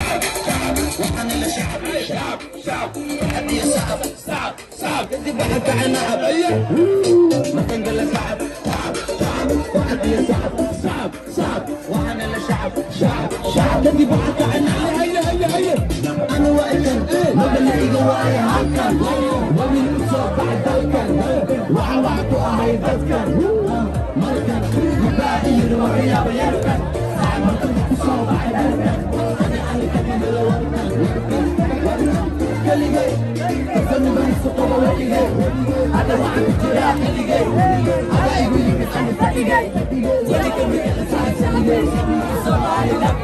Waxaan ila shacab, shacab, shacab. Farxad iyo sacab, sacab, sacab. Kadib waxaan kacay nacab, markaan gala tacab, tacab, tacab. Farxad iyo sacab, sacab, sacab. Waxaan ila shacab, shacab, shacab. Kadib waxaan kacay nacab. Ana waa ikan magalayga, waaye halkan waa wiil u soo baxay dalkan. Waxaan wax ku ahay dadkan markan mabaa iyiri warayaaba yarkan saac markan ku soo baxay dalkan. Ani ani kadigala warkan, warkan, warkan. Keligay kalsooni baan isu qaba weligay. Hadda waxaan ku jiraa keligay. Ada igu yimid ani fadhigay, weli kamid saaxiibsaligay. Somaliland.